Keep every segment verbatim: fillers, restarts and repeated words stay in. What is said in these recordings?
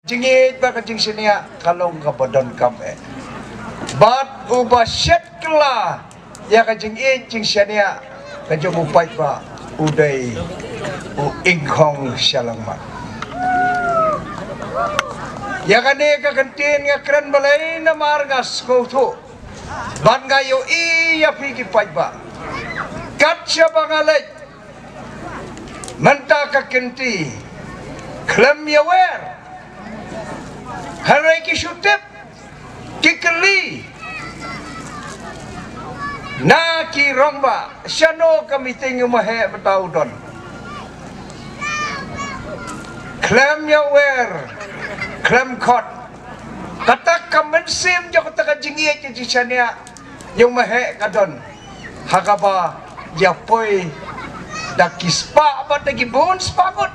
Jingïeit bad ka jingshaniah ka long kaba donkam eh. Bad uba shet kylla ïa ka jingïeit jingshaniah ka jong u paidbah u dei u Ingkhong Shyllangmat. Ïa kane ka kyntien nga kren balei namar nga sngewthuh bad nga ïohi ïa phi ki paidbah. Kat shaba nga leit mynta ka kynti khlem ïawer. Hynrei ki shu tip, ki kylli na ki rangbah, shano ka meeting u Maheh mynta u don. Khlem ïawer, khlem khot. Kata ka mynsiem jong kata ka jingïeit ka jingshaniah ïa u Maheh ka don ha kaba ïa poi da ki spah bad da ki bun spah ngut.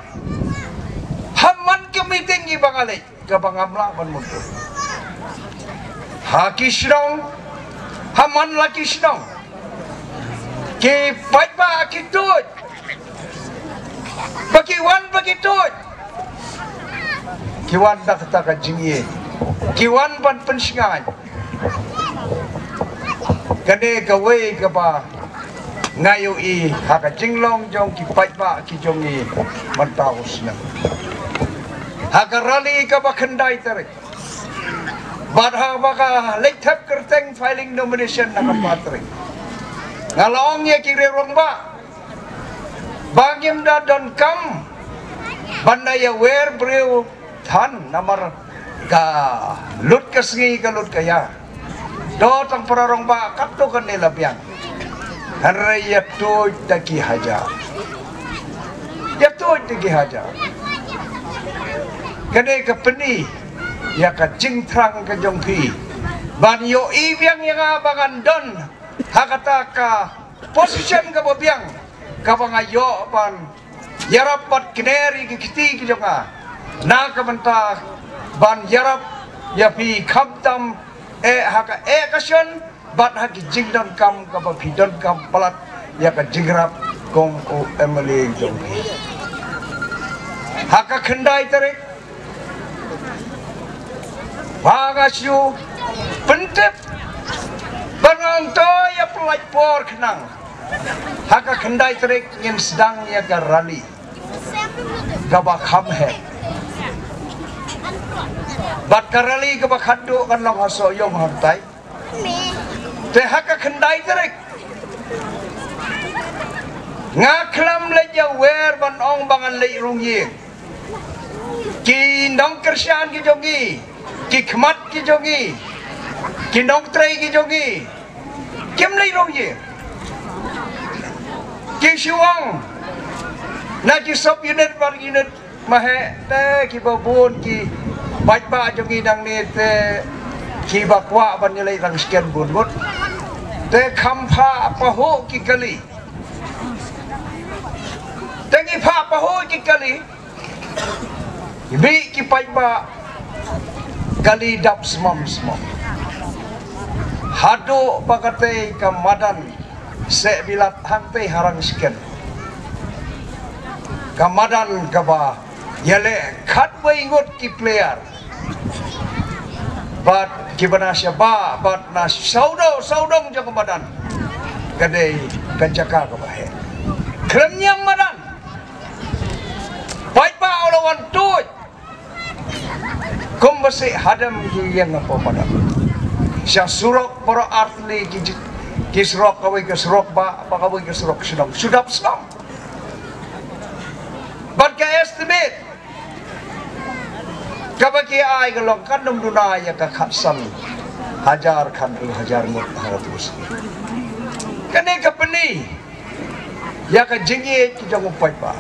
Ha man ka meeting iba nga leit kaba ngam lah ban mutdur. Ha ki shnong, ha man la ki shnong, ki paidbah ki tuid ba ki wan, ba ki tuid, ki wan da kata ka jingïeit, ki wan ban pynshngaiñ. Kane kawei kaba nga ïohi ha ka jinglong jong ki paidbah ki jong ngi mynta u snem. Ha ka rally kaba khyndai tarik bad haba ka leit thep kyrteng filing nomination na ka pat tarik, nga la ong ïa ki rangbah ba ngim da donkam ban da ïawer briew than namar ka lut ka sngi ka lut ka ïa. To tang para rangbah katto katne la biang. Hynrei ïa tuid da ki hajar, ïa tuid da ki hajar. Kane ka pyni ïa ka jingthrang ka jong phi ban ïohi biang ïa nga ba ngan don ha kata ka position kaba biang kaba nga ïoh ban ïarap bad kner ïa ki kti ki jong nga na ka bynta ban ïarap ïa phi khamtam eh ha ka eh ka shon bad ha ki jingdonkam kaba phi donkam palat ïa ka jingïarap kum u M L A jong phi. Ha ka khyndai tarik ba nga shu pyntip ba nga ong to ïa pynlait por khnang. Ha ka khyndai tarik ngin sdang ïa ka rally kaba kham heh. Bad ka rally kaba khadduh kan long ha Sohiong Hangtai. Te ha ka khyndai tarik nga khlem leit ïawer ban ong ba ngan leit rung ïing. Ki nongkyrshan ki jong ngi, ki khmat ki jong ngi, ki nongtrei ki jong ngi kim leit rung ïing. Ki shu ong na ki sub unit bad unit Maheh te kiba bun ki paidbah jong ngi nangne te kiba kwah ban ïaleit rangshken bun ngut. Te kham phah pahuh ki kali. Te ngi phah pahuh ki kali. Ngi mih ki paidbah kali dap smam smam. Haduh ba katei ka madan Seh Bilat hangtei ha rangshken. Ka madan kaba ïaleh khatwei ngut ki player. Bad kiba na shabar bad na sawdong sawdong jong ka madan. Ka dei ka jaka kaba heh. Khlem ñiam madan. Paidbah u la wan tuid. Kumba seh hadam ki ïeng hapoh madan. Sha surok baroh artylli ki jit, ki surok kawei ka surok bah, ba kawei ka surok shnong. Shu dap shnong. Bad ka estimate kaba ki ai ka long kan ym duna ïa ka khatsan hajar khathynriew hajar ngut ha ka tu sngi. Kane ka pyni ïa ka jingïeit ki jong u paidbah.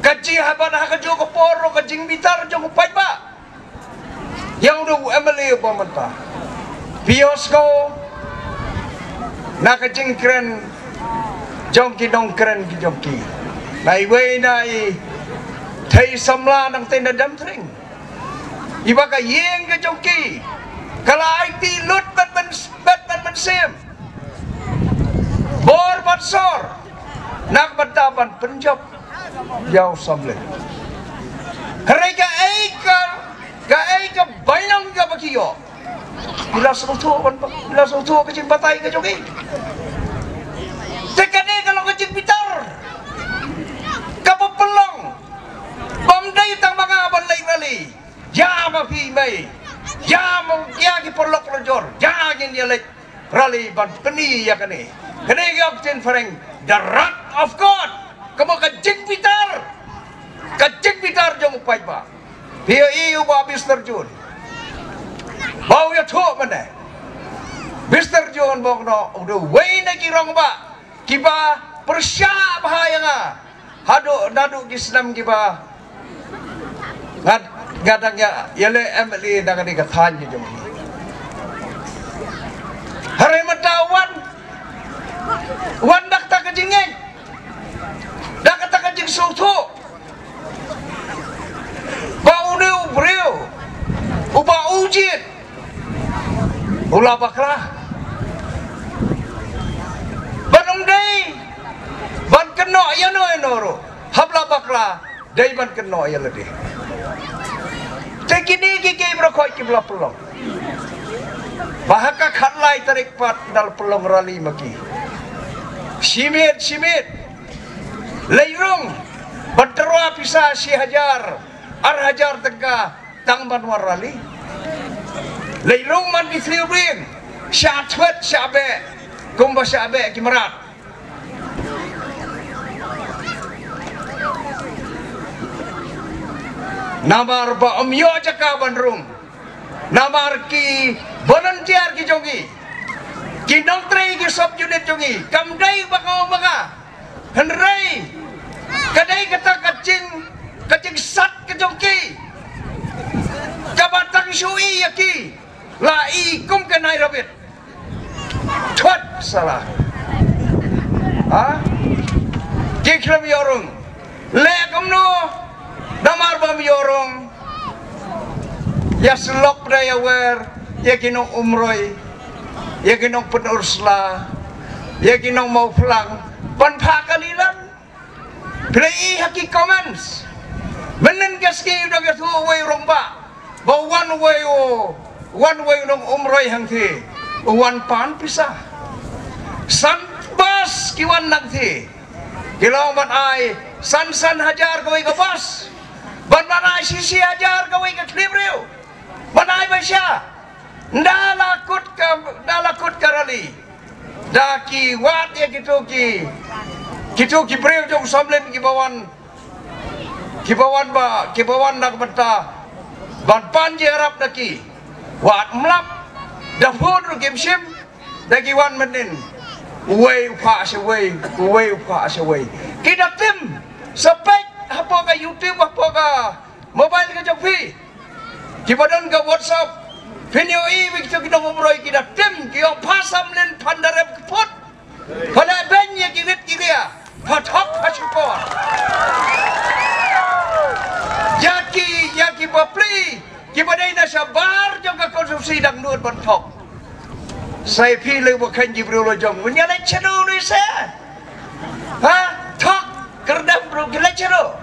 Ka jinghaban ha kajuh ka por ruh ka jingbitar jong u paidbah. Ïa u dei u M L A uba mynta. Phi ïohsngew na ka jingkren jong ki nongkren ki jong ki. Na iwei na i thei samla nangtei na Demthring. Iba ka ïing ka jong ki ka la aiti lut bad ban bad ban mynsiem. Bor bad sor na ka bynta ban pynjop ïa u samla. Hynrei kaei ka Sngewthuh ban, la sngewthuh ka jingbatai ka jong i. Te kane ka long ka jingbitar kaba pynlong bym dei tang ma nga ban leit rally. Ïa ma phi mei, ïa ma, ïa ki paralok parajor, ïa ngin ïa leit rally ban pyni ïa kane. Kane ka ktien phareng, the wrath of God. Kaba ka jingbitar, ka jingbitar jong u paidbah. Phi ïohi u Bah Mister John, ba u ïathuh mynne. Mister John bok no u dei uwei na ki rangbah kiba pyrshah bha ïa nga haduh naduh ki snem kiba nga, nga dang ïa, ïaleh M L A da kane ka thaiñ ka jong ngi. Hynrei mynta wan, wan da kata ka jingngeit, da kata ka jingsngewthuh ba une u briew uba u jied u la bakla. Ban ym dei ban kynnoh ïano ïano ruh hap la bakla, dei ban kynnoh ïa lade. Te kine ki, ki baroh khoit kiba la pynlong. Ba ha ka khatlai tarik pat da la pynlong rally ma ki. Shi miet shi miet. Leit rung ban tyrwa pisa shi hajar ar hajar tyngka tang ban wan rally. Leit rung man ki thliew beiñ, shah thwet shah beh kumba shah beh ki mrad. Namar ba ym ïoh jaka ban rung. Namar ki volunteer ki jong ngi, ki nongtrei ki sub unit jong ngi, kam dei ba ka ong ba nga. Hynrei ka dei kata ka jing, ka jingsat ka jong ki, kaba tang shu i ïa ki la i kum ka nai rabbit. Thwet sala. Ha? Ki khlem ïoh rung. Leh kumno? Namar bym ïoh rung, ïa syllok da ïa wer ïa ki nong Umroi, ïa ki nong Pynursla, ïa ki nong Mawphlang ban phah ka lilang. Phi la i ha ki comments. Mynnin ka sngi u dang ïathuh uwei u rangbah ba wan uwei u, wan uwei u nong Umroi hangthie, u wan pan pisa. San bus ki wan nangthie. Ki la ong ban ai san san hajar kawei ka bus. Ban, ban ai shi shi hajar kawei ka khlieh briew. Ban ai ba sha. Nda la kut ka, nda la kut ka rally, da ki wad ïa kito ki, kito ki briew jong u Samlin kiba wan, kiba wan ba, kiba wan na ka bynta ban pan jingïarap na ki. Wat mlap, da phone ruh kim shim, da ki wan mynnin. Uwei u phah sha uwei, uwei u phah sha uwei. Ki da tim, sa peit hapoh ka YouTube, hapoh ka mobile ka jong phi, kiba don ka WhatsApp, phin ïohi ba kito ki nong Umroi ki da tim, ki ong pha Samlin phan da rep kput. Pha leh beiñ ïa ki rit ki ria, pha thok pha shukor. Ïa ki, ïa ki bapli kiba dei na shabar jong ka konstituensi dang nud ban thok. Sa ïa phi lei ba kheiñ ki briew la jong, wan ïa leit shaduh nui se. Ha? Thok, kyrdem ruh ki leit shaduh.